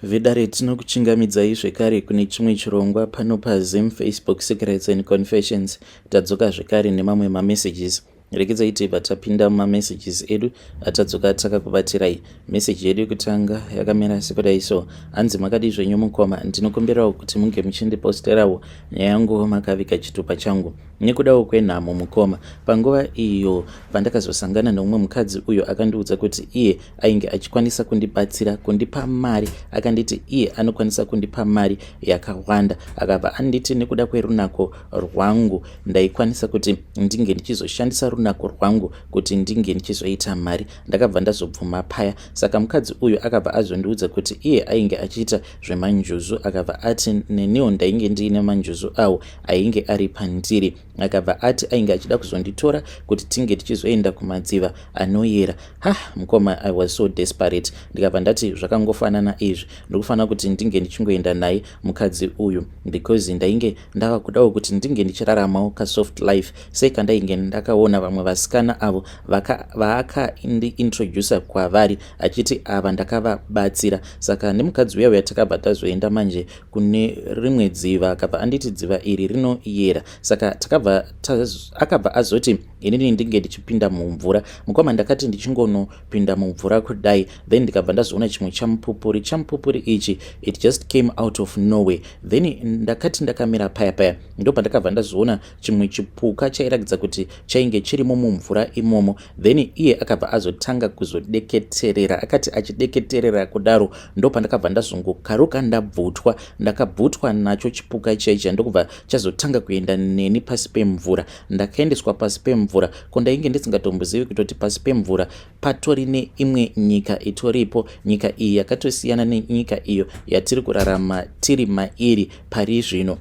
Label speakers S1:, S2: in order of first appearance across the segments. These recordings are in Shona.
S1: Vedare tinokuchingamidzai zvekare kune chimwe chirongwa pano paZim Facebook Secrets and Confessions. Tadzoka zvekare nemamwe mamessages. Regedzai tibva tapinda mumamessages edu atadzoka takakubatirai. Message yedu yekutanga yakamira sekudai so. Hanzi makadii zvenyu mukoma, ndinokumbirawo kuti munge muchindiposterawo nyaya yangu makaviga chitupa changu. Nekudawo kwenhamo mukoma, panguva iyo pandakazosangana neumwe mukadzi uyo akandiudza kuti iye ainge achikwanisa kundibatsira kundipa mari, akanditi iye anokwanisa kundipa mari yakawanda. Akabva anditi nekuda kwerunako rwangu ndaikwanisa kuti ndinge ndichizoshandisa runako rwangu kuti ndinge ndichizoita mari. Ndakabva ndazobvuma paya. Saka mukadzi uyu akabva azondiudza kuti iye ainge achiita zvemanjuzu, akabva ati neniwo ndainge ndiine manjuzu awo ainge ari pandiri. Akabva ati ainge achida kuzonditora kuti tinge tichizoenda kumadziva anoyera. Ha, mukoma, I was so desperate. Ndikabva ndati zvakangofanana izvi, ndikufanira kuti ndinge ndichingoenda naye mukadzi uyu because ndainge ndava kudawo kuti ndinge ndichiraramawo kasoft life sekandainge ndakaona vamwe vasikana avo vaakandintroducer kwavari achiti ava ndakavabatsira. Saka nemukadzi uya uya takabva tazoenda manje kune rimwe dziva, akabva anditi dziva iri rinoyera. Saka takabva akabva azoti inini ndinge ndichipinda mumvura. Mukoma, ndakati ndichingonopinda mumvura kudai, then ndikabva ndazoona chimwe chamupupuri. Chamupupuri ichi, it just came out of nowhere. Then ndakati ndakamira paya paya, ndopandakabva ndazoona chimwe chipuka chairatidza kuti chainge chirimo mumvura imomo. Then iye akabva azotanga kuzodeketerera. Akati achideketerera kudaro, ndopandakabva ndazongokaruka ndabvutwa. Ndakabvutwa nacho chipuka chaicha, ndokubva chazotanga kuenda neni pasi pemvura. Ndakaendeswa pasi pemvura, ko ndainge ndisingatombozivi kutoti pasi pemvura patori neimwe nyika itoripo. Nyika iyi yakatosiyana nenyika iyo yatiri kurarama tiri mairi pari zvino.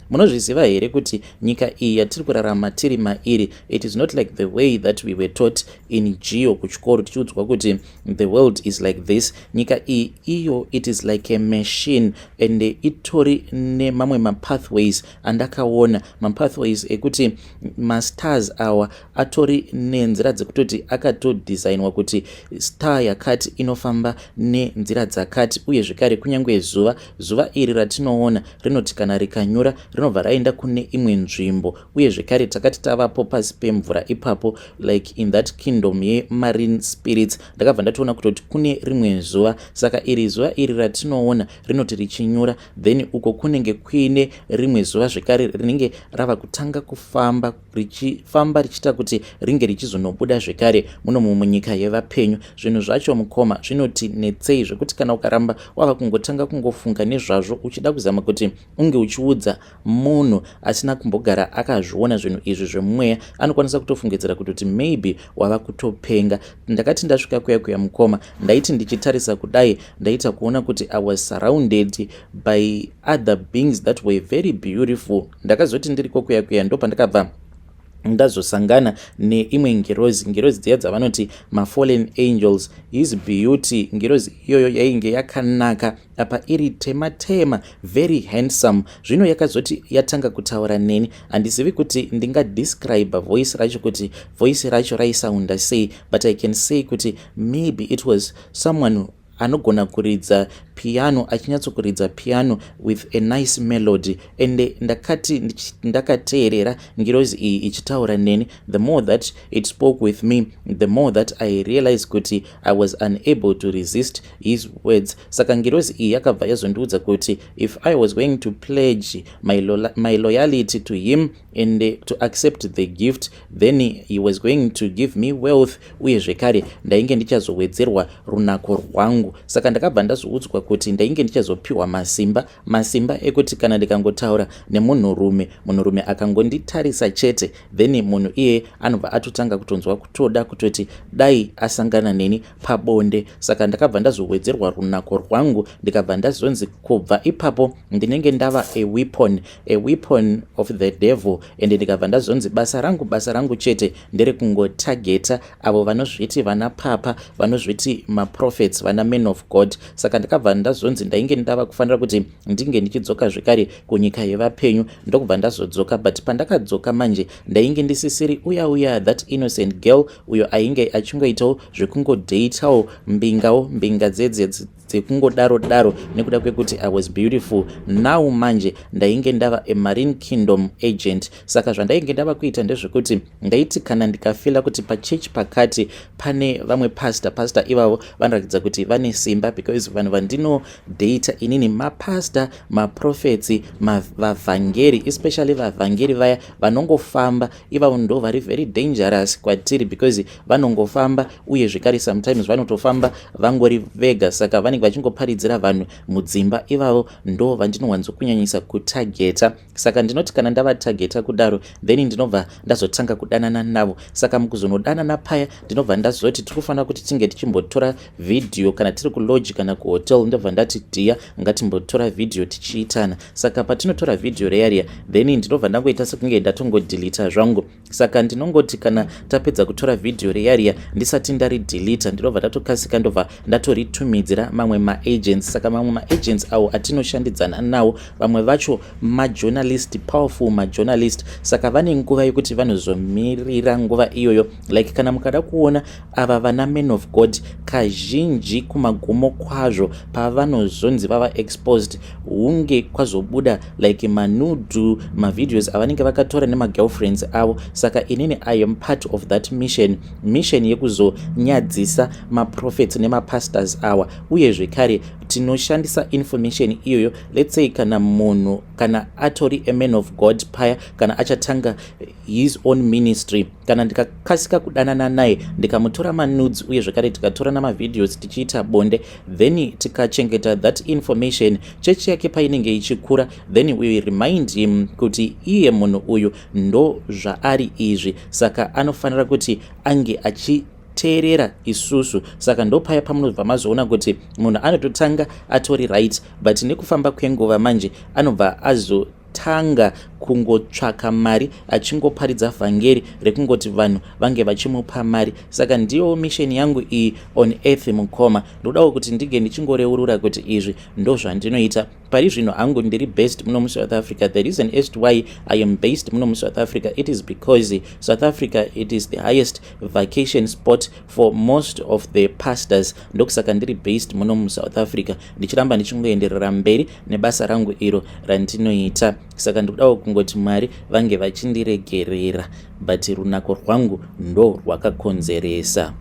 S1: Munozviziva here kuti nyika iyi yatiri kurarama tiri mairi, it is not like the way that we were taught in geo kuchikoro, tichiudzwa kuti the world is like this? Nyika iyi iyo, it is like a machine, and itori nemamwe mapathways andakaona, mapathways ekuti mastars awa atori nenzira dzekutoti akatodesignwa kuti star yakati inofamba nenzira dzakati. Uye zvekare kunyange zuva, zuva iri ratinoona rinoti kana rikanyura rinobva raenda kune imwe nzvimbo. Uye zvekare takati tavapo pasi pemvura ipapo, like in that kingdom yemarine spirits, ndakabva ndatoona kutoti kune rimwe zuva. Saka iri zuva iri ratinoona rinoti richinyura, then uko kunenge kuine rimwe zuva zvekare rinenge rava kutanga kufamba, richifamba richiita kuti ringe richizonobuda zvekare muno munyika yevapenyu. Zvinhu zvacho mukoma zvinoti netsei, zvekuti kana ukaramba wava kungotanga kungofunga nezvazvo, uchida kuzama kuti unge uchiudza munhu asina kumbogara akazviona zvinhu izvi zvemweya, anokwanisa kutofungidzira kutoti maybe wava kutopenga. Ndakati ndasvika kuya kuya mukoma, ndaiti ndichitarisa kudai, ndaita kuona kuti I was surrounded by other beings that were very beautiful. Ndakazoti ndiriko kuya kuya, ndopandakabva ndazosangana neimwe ngirozi, ngirozi dziya dzavanoti mafallen angels. His beauty, ngirozi iyoyo yainge yakanaka, apa iri tema tema, very handsome. Zvino yakazoti yatanga kutaura neni, handizivi kuti ndingadescribe voice racho kuti voice racho raisounda sei, but I can say kuti maybe it was someone anogona kuridza piano, achinyatsokuridza piano with a nice melody. And ndakati ndakateerera ngirozi iyi ichitaura neni, the more that it spoke with me, the more that I realized kuti I was unable to resist his words. Saka ngirozi iyi yakabva yazondiudza kuti if I was going to pledge my loyalty to him and to accept the gift, then he was going to give me wealth, uye zvekare ndainge ndichazowedzerwa runako rwangu. Saka ndakabva ndazoudzwa kuti ndainge ndichazopiwa masimba, masimba ekuti kana ndikangotaura nemunhurume, munhurume akangonditarisa chete, then munhu iyeye anobva atotanga kutonzwa kutoda kutoti dai asangana neni pabonde. Saka ndakabva ndazowedzerwa runako rwangu, ndikabva ndazonzi kubva ipapo ndinenge ndava a weapon, a weapon of the devil. And ndikabva ndazonzi basa rangu chete nderekungotageta avo vanozviti vana papa, vanozviti maprophets, vana men of God. Saka ndakabva ndazonzi ndainge ndava kufanira kuti ndinge ndichidzoka zvekare kunyika yevapenyu. Ndokubva ndazodzoka, but pandakadzoka manje ndainge ndisisiri uya uya, that innocent girl uyo ainge achingoitawo zvekungodheitawo mbingawo, mbinga dzedze. Dzekungodaro daro nekuda kwekuti I was beautiful. Now manje ndainge ndava a marine kingdom agent. Saka zvandainge ndava kuita ndezvekuti ndaiti kana ndikafila kuti pachechi pakati pane vamwe pastor, pastor ivavo vanoratidza kuti vane simba, because vanhu vandinodata inini mapastor, maprofets, vavhangeri, especially vavhangeri vaya vanongofamba. Ivavo ndo vari very dangerous kwatiri because vanongofamba, uye zvekare sometimes vanotofamba vangori vega, saka vanenge vachingoparidzira vanhu mudzimba. Ivavo ndo vandinowanzokunyanyisa kutageta. Saka ndinoti kana ndavatageta kudaro, then ndinobva ndazotanga kudanana navo. Saka mukuzonodanana paya, ndinobva ndazoti tiri kufanira kuti tinge tichimbotora vhidhiyo kana tiri kulodge kana kuhotel. Ndobva ndati, "Dear, ngatimbotora vhidhiyo tichiitana." Saka patinotora vhidhiyo reya riya, then ndinobva ndangoita sekunge ndatongodhilita zvangu. Saka ndinongoti kana tapedza kutora vhidhiyo reya riya, ndisati ndaridhilita, ndinobva ndatokasika, ndobva ndatoritumidzira mamwe maagents. Saka mamwe maagents awo atinoshandidzana nawo, vamwe vacho majournalist, powerful majournalist. Saka vane nguva yekuti vanozomirira nguva iyoyo. Like kana mukada kuona ava vana man of God, kazhinji kumagumo kwazvo pavanozonzi vava exposed, hunge kwazobuda like manudes, mavideos avanenge vakatora nemagirlfriends avo. Saka inini I am part of that mission, mission yekuzonyadzisa maprophets nemapastors awa. Uye zvekare tinoshandisa information iyoyo. Let's say kana munhu kana atori a man of God paya, kana achatanga his own ministry, kana ndikakasika kudanana naye, ndikamutora manudes, uye zvekare tikatora namavideos tichiita bonde, then tikachengeta that information, chechi yake painenge ichikura, then we remind him kuti iye munhu uyu ndo zvaari izvi, saka anofanira kuti ange achi teerera isusu. Saka ndopaya pamunobva mazoona kuti munhu anototanga atori right, but nekufamba kwenguva manje anobva azotanga kungotsvaka mari, achingoparidza vhangeri rekungoti vanhu vange vachimupa mari. Saka ndiyo mission yangu iyi on earth, mukoma. Ndodawo kuti ndinge ndichingoreurura kuti izvi ndo zvandinoita. Pari zvino hangu ndiri based muno muSouth Africa. The reason as to why I am based muno muSouth Africa, it is because South Africa, it is the highest vacation spot for most of the pastors. Ndokusaka ndiri based muno muSouth Africa, ndichiramba ndichingoenderera mberi nebasa rangu iro randinoita. Saka ndikudawo kungoti Mwari vange vachindiregerera, but runako rwangu ndo rwakakonzeresa.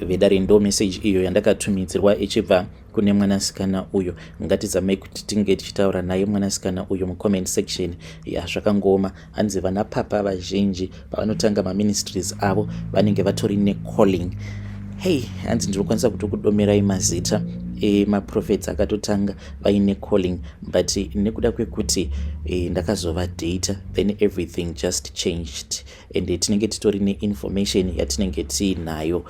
S1: Vedare, ndo meseji iyo yandakatumidzirwa ichibva kune mwanasikana uyo. Ngatizamei kuti tinge tichitaura naye mwanasikana uyo mucomment section. Ya, zvakangoma. Hanzi vana papa vazhinji pavanotanga maministries avo, vanenge vatori necalling. Hei, hanzi ndinokwanisa kutokudomerai mazita emaprofets akatotanga vaine calling, but nekuda kwekuti ndakazovadata, then everything just changed, and tinenge titori neinformation yatinenge tiinayo.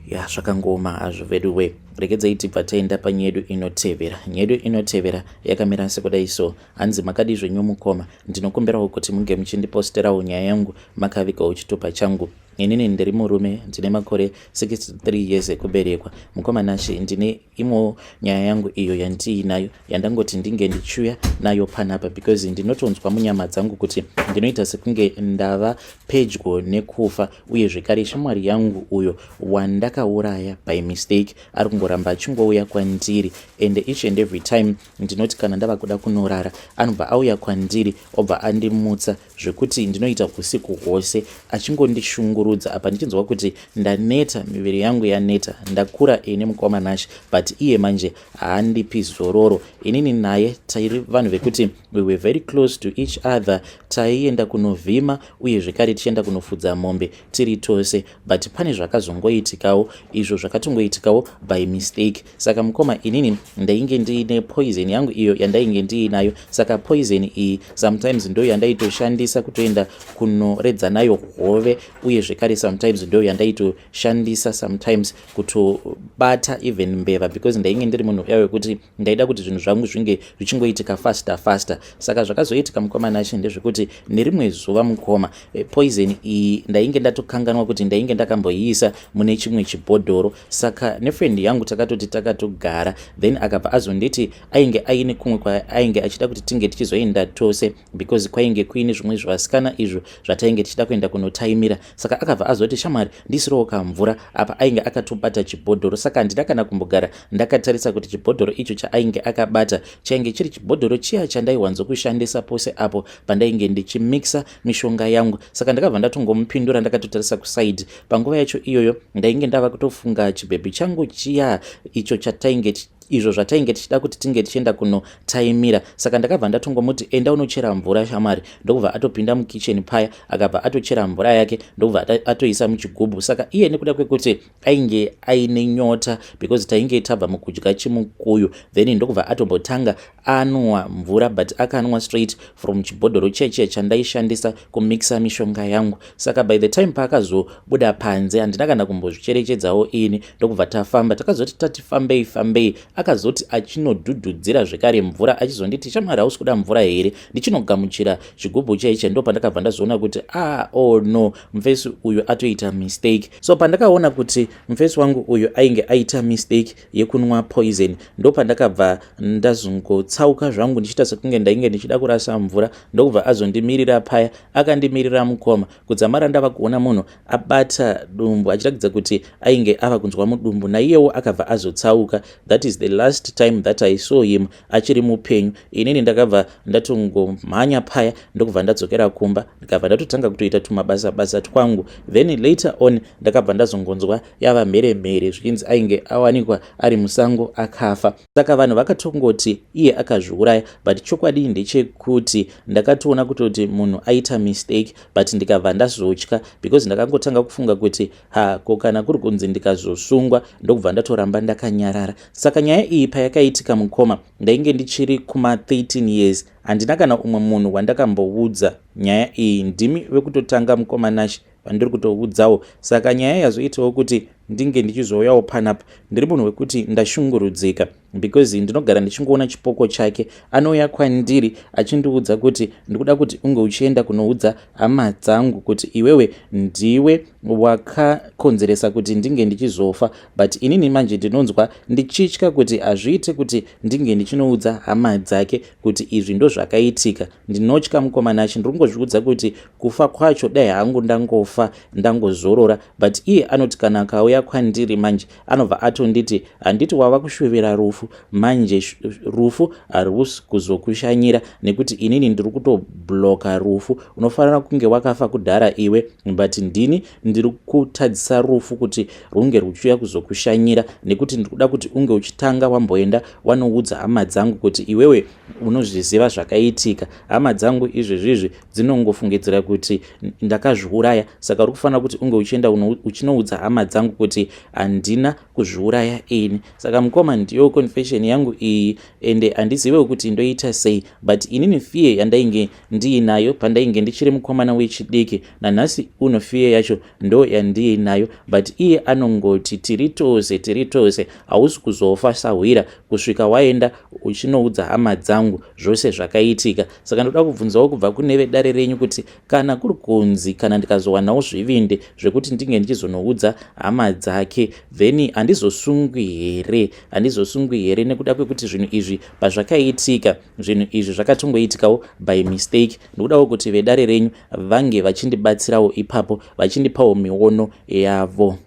S1: Ya, zvakangoma hazvo veduwe. Regedzai tibva taenda panyaya yedu inotevera. Nyaya yedu inotevera yakamira sekudai so. Hanzi, "Makadi zvenyu mukoma? Ndinokumbirawo kuti munge muchindiposterawo nyaya yangu makavigawo chitupa changu. Inini ndiri murume, ndine makore 63 years ekuberekwa. Mukoma Nashe, ndine imwewo nyaya yangu iyo yandiinayo, yandangoti ndinge ndichiuya nayo panapa because ndinotonzwa munyama dzangu kuti ndinoita sekunge ndava pedyo nekufa. Uye zvekare shamwari yangu uyo wandakauraya by mistake ari kungoramba achingouya kwandiri, and each and every time ndinoti kana ndava kuda kunorara, anobva auya kwandiri, obva andimutsa, zvekuti ndinoita usiku hwose achingondishungurudza. Apa ndichinzwa kuti ndaneta, miviri yangu yaneta, ndakura ini, mukoma Nashe, but iye manje haandipi zororo. Inini naye tairi vanhu vekuti we were very close to each other. Taienda kunovhima, uye zvekare tichienda kunofudza mombe tiri tose, but pane zvakazongoitikawo izvo zvakatongoitikawo by mistake. Saka mukoma, inini ndainge ndiine poison yangu iyo yandainge ndiinayo. Saka poison iyi sometimes ndo yandaitoshandisa kutoenda kunoredza nayo hove, uye zvekare sometimes ndo yandaitoshandisa sometimes kutobata even mbeva, because ndainge ndiri munhu uya wekuti ndaida kuti zvinhu zvangu zvinge zvichingoitika faster faster. Saka zvakazoitika, mukoma Nashe, ndezvekuti nerimwe zuva, mukoma, poison iyi ndainge ndatokanganwa kuti ndainge ndakamboiisa mune chimwe chibhodhoro. Saka nefriend yangu takatoti takatogara, then akabva azonditi ainge aine kumwe kwaainge achida kuti tinge tichizoenda tose, because kwainge kuine zvimwe zvivasikana izvo zvatainge tichida kuenda kunotaimira. Saka akabva azoti, "Shamwari, ndisirowo kamvura." Apa ainge akatobata chibhodhoro, saka handina kana kumbogara ndakatarisa kuti chibhodhoro icho chaainge akabata chainge chiri chibhodhoro chiya chandaiwanzokushandisa pose apo pandainge ndichimixa mishonga yangu. Saka ndakabva ndatongomupindura ndakatotarisa kuside. Panguva yacho iyoyo ndainge ndava kutofunga chibhebhi changu chiya icho chatainge, izvo zvatainge tichida kuti tinge tichienda kunotaimira. Saka ndakabva ndatongomuti, "Enda unochera mvura, shamwari." Ndokubva atopinda mukicheni paya, akabva atochera mvura yake, ndokubva atoisa muchigubhu. Saka iye nekuda kwekuti ainge aine nyota, because tainge tabva mukudya chimukuyu, then ndokubva atombotanga anwa mvura, but akanwa straight from chibhodhoro cheche chandaishandisa kumixa mishonga yangu. Saka by the time paakazobuda panze, handina kana kumbozvicherechedzawo ini. Ndokubva tafamba, takazoti tati fambei fambei, akazoti achinodhudhudzira zvekare mvura, achizonditi, "Shamwari, hausi kuda mvura here?" Ndichinogamuchira chigubhu chaiche, ndo pandakabva ndazoona kuti, ah, oh no, mufesi uyu atoita mistake. So pandakaona kuti mufesi wangu uyu ainge aita mistake yekunwa poison, ndo pandakabva ndazongotsauka zvangu ndichiita sekunge ndainge ndichida kurasa mvura. Ndokubva azondimirira paya, akandimirira mukoma, kudzamara ndava kuona munhu abata dumbu achiratidza kuti ainge ava kunzwa mudumbu. Naiyewo akabva azotsauka. That is the last time that I saw him achiri mupenyu. Inini ndakabva ndatongomhanya paya, ndokubva ndadzokera kumba, ndikabva ndatotanga kutoita tumabasa basa twangu. Then later on ndakabva ndazongonzwa yava mheremhere, zvichinzi ainge awanikwa ari musango akafa. Saka vanhu vakatongoti iye akazviuraya, but chokwadi ndechekuti ndakatoona kutoti munhu aita mistake, but ndikabva ndazotya because ndakangotanga kufunga kuti, ha, ko kana kuri kunzi ndikazosungwa? Ndokubva ndatoramba ndakanyarara. Saka nyaya iyi payakaitika, mukoma, ndainge ndichiri kuma13 years. Handina kana umwe munhu wandakamboudza nyaya iyi. Ndimi vekutotanga, mukoma Nashi, vandiri kutoudzawo. Saka nyaya yazoitawo kuti ndinge ndichizouyawo panapa, ndiri munhu wekuti ndashungurudzika because ndinogara ndichingoona chipoko chake. Anouya kwandiri achindiudza kuti, "Ndikuda kuti unge uchienda kunoudza hama dzangu kuti iwewe ndiwe wakakonzeresa kuti ndinge ndichizofa." But inini manje ndinonzwa ndichitya kuti hazviite kuti ndinge ndichinoudza hama dzake kuti izvi ndo zvakaitika. Ndinotya, mukoma Nashi. Ndiri kungozviudza kuti kufa kwacho dai hangu ndangofa, ndangozorora. But iye anoti kana akauya kwandiri manje, anobva atonditi, "Handiti wava kushuvira rufu manje? Rufu harusi kuzokushanyira nekuti inini ndiri kutobloka rufu. Unofanira kunge wakafa kudhara iwe, but ndini ndiri kutadzisa rufu kuti runge ruchiuya kuzokushanyira, nekuti ndiri kuda kuti unge uchitanga wamboenda wanoudza hama dzangu kuti iwewe unozviziva zvakaitika. Hama dzangu izvezvizvi dzinongofungidzira kuti ndakazviuraya, saka uri kufanira kuti unge uchienda uchinoudza hama dzangu kuti handina kuzviuraya ini." Saka mukoma, ndiyo confession yangu iyi, ende handizivewo kuti ndoita sei, but inini fear yandainge ndiinayo pandainge ndichiri mukomana wechidiki, nanhasi uno fear yacho ndo yandiinayo. But iye anongoti, "Tiri tose, tiri tose, hausi kuzofa sahwira kusvika waenda uchinoudza hama dzangu zvose zvakaitika." Saka ndoda kubvunzawo kubva kune vedare renyu kuti kana kuri kunzi kana ndikazowanawo zvivindi zvekuti ndinge ndichizonoudza hama dzake, then handizosungwi here? Handizosungwi here nekuda kwekuti zvinhu izvi pazvakaitika, zvinhu izvi zvakatongoitikawo by mistake? Ndikudawo kuti vedare renyu vange vachindibatsirawo ipapo, vachindipawo miono yavo.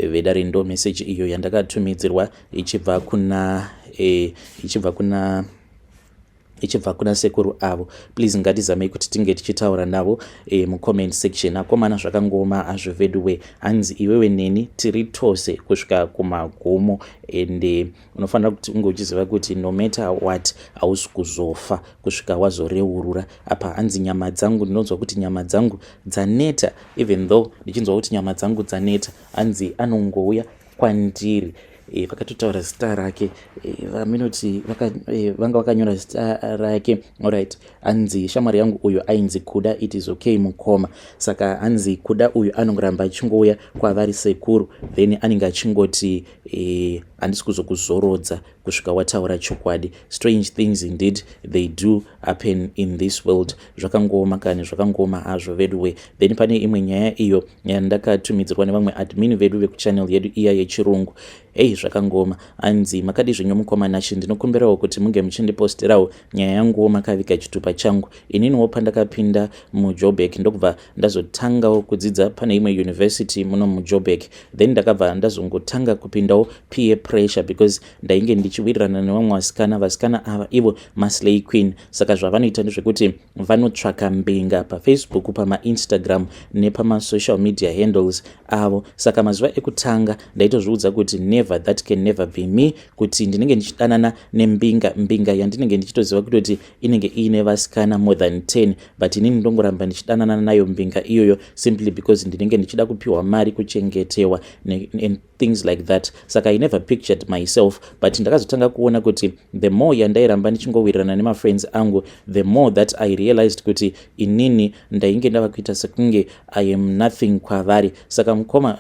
S1: Vedare, ndo meseji iyo yandakatumidzirwa ichibva kuna sekuru avo. Please, ngatizamei kuti tinge tichitaura navo mucomment section. Akomana, zvakangoma hazvo veduwe. Hanzi, "Iwewe neni tiri tose kusvika kumagumo, ende unofanira kuti unge uchiziva kuti no matter what hausi kuzofa kusvika wazoreurura." Apa hanzi, "Nyama dzangu, ndinonzwa kuti nyama dzangu dzaneta." Even though ndichinzwa kuti nyama dzangu dzaneta, hanzi anongouya kwandiri. Vakatotaura zita rake, vaminoti vanga vakanyora zita rake. Alright, hanzi shamwari yangu uyu ainzi Kuda. It is okay, mukoma. Saka hanzi Kuda uyu anongoramba achingouya kwavari sekuru, then anenge achingoti, "Handisi kuzokuzorodza kusvika wataura chokwadi." Strange things indeed, they do happen in this world. Zvakangooma kani, zvakangooma hazvo veduwe. Then pane imwe nyaya iyo yandakatumidzirwa nevamwe admin vedu vekuchannel yedu iya yechirungu. Hei. Zvakangoma. Hanzi makadi zvenyu mukoma Nashe, ndinokumbirawo kuti munge muchindiposterawo nyaya yanguwo makaviga chitupa changu. Ininiwo pandakapinda muJoburg ndokubva ndazotangawo kudzidza pane imwe university muno muJoburg, then ndakabva ndazongotanga kupindawo peer pressure because ndainge ndichiwirirana nevamwe vasikana. Vasikana ava ivo maslay queen, saka zvavanoita ndezvekuti vanotsvaka mbinga paFacebook, pamaInstagram nepamasocial media handles avo. Saka mazuva ekutanga ndaitozviudza kuti never, that can never be me, kuti ndinenge ndichidanana nembinga, mbinga yandinenge ndichitoziva kutoti inenge iine vasikana more than 10, but inini ndongoramba ndichidanana nayo mbinga iyoyo simply because ndinenge ndichida kupiwa mari, kuchengetewa and things like that. Saka I never pictured myself, but ndakazotanga kuona kuti the more yandairamba ndichingowirirana nemafriends angu, the more that I realized kuti inini ndainge ndava kuita sekunge I am nothing kwavari. Saka mukoma,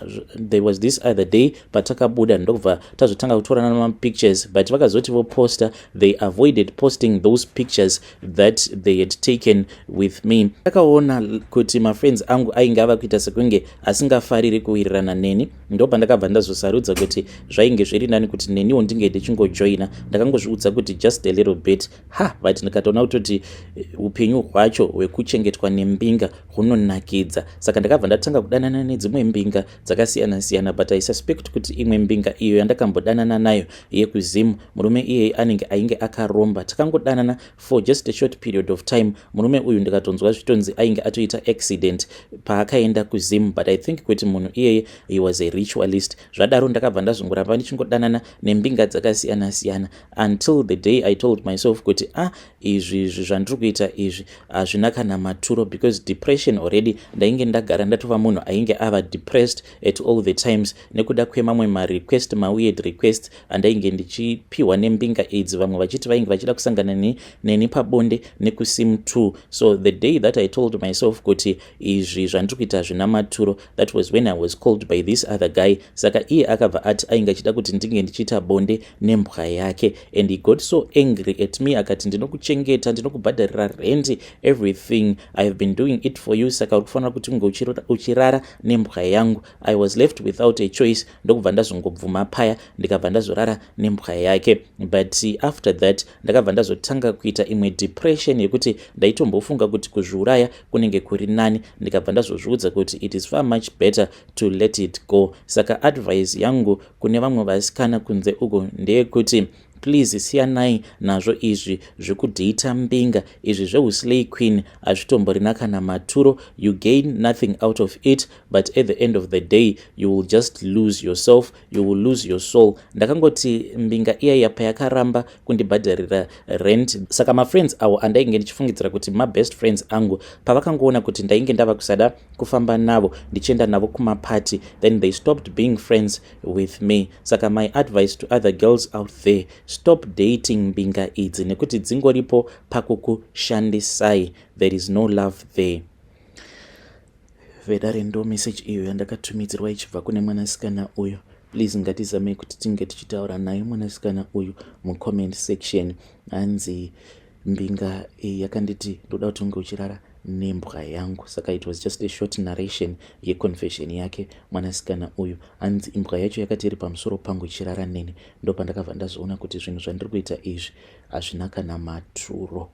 S1: there was this other day patakabuda, ndokubva tazotanga kutorana namapictures, but vakazoti voposta, they avoided posting those pictures that they had taken with me. Ndakaona kuti mafriends angu ainge ava kuita sekunge asingafariri kuwirirana neni. Ndopandakabva ndazosarudza kuti zvainge zviri nani kuti neniwo ndinge ndichingojoina. Ndakangozviudza kuti just a little bit ha, but ndikatoona kutoti upenyu hwacho hwekuchengetwa nembinga hunonakidza. Saka ndakabva ndatanga kudanana nedzimwe mbinga dzakasiyana-siyana, but I suspect kuti imwe mbinga iyo yandakambodanana nayo yekuZimu, murume iyeye anenge ainge akaromba. Takangodanana for just a short period of time. Murume uyu ndikatonzwa zvitonzi ainge atoita accident paakaenda kuZimu, but I think kuti munhu iyeye, he was a ritualist. Zvadaro ndakabva ndazongoramba ndichingodanana nembinga dzakasiyana-siyana until the day I told myself kuti, ah, izvi zvandiri kuita izvi hazvina kana maturo, because depression already ndainge ndagara ndatova munhu ainge ava depressed at all the times nekuda kwemamwe marequest, maweird request andainge ndichipiwa nembinga idzi, vamwe vachiti vainge vachida kusangana neni pabonde nekusim 2. So the day that I told myself kuti izvi zvandiri kuita zvina maturo, that was when I was called by this other guy. Saka iye akabva ati ainge achida kuti ndinge ndichiita bonde nembwa yake, and he got so angry at me. Akati, "Ndinokuchengeta, ndinokubhadharira rent, everything, I have been doing it for you, saka uri kufanira kuti unge uchirara nembwa yangu." I was left without a choice, ndokubva ndazongobvuma paya, ndikabva ndazorara nembwa yake. But after that ndakabva ndazotanga kuita imwe depression yekuti ndaitombofunga kuti kuzviuraya kunenge kuri nani. Ndikabva ndazozviudza kuti it is far much better to let it go. Saka advice yangu kune vamwe vasikana kunze uko ndeyekuti please, siyanai nazvo izvi zvekudhita mbinga izvi zveuslay queen. Hazvitomborina kana maturo. You gain nothing out of it, but at the end of the day you will just lose yourself, you will lose your soul. Ndakangoti mbinga iyaiya payakaramba kundibhadharira rent, saka mafriends avo andainge ndichifungidzira kuti mabest friends angu, pavakangoona kuti ndainge ndava kusada kufamba navo, ndichienda navo kumapati, then they stopped being friends with me. Saka my advice to other girls out there, stop dating mbinga idzi nekuti dzingoripo pakukushandisai. There is no love there. Vedare, ndo message iyo yandakatumidzirwa ichibva kune mwanasikana uyu. Please, ngatizamei kuti tinge tichitaura naye mwanasikana uyu mucomment section. Hanzi mbinga yakanditi ndoda kuti unge uchirara nembwa yangu. Saka it was just a short narration yeconfession yake mwanasikana uyu. Hanzi imbwa yacho yakati iri pamusoro pangu ichirara neni, ndopandakabva ndazoona kuti zvinhu zvandiri kuita izvi hazvina kana maturo.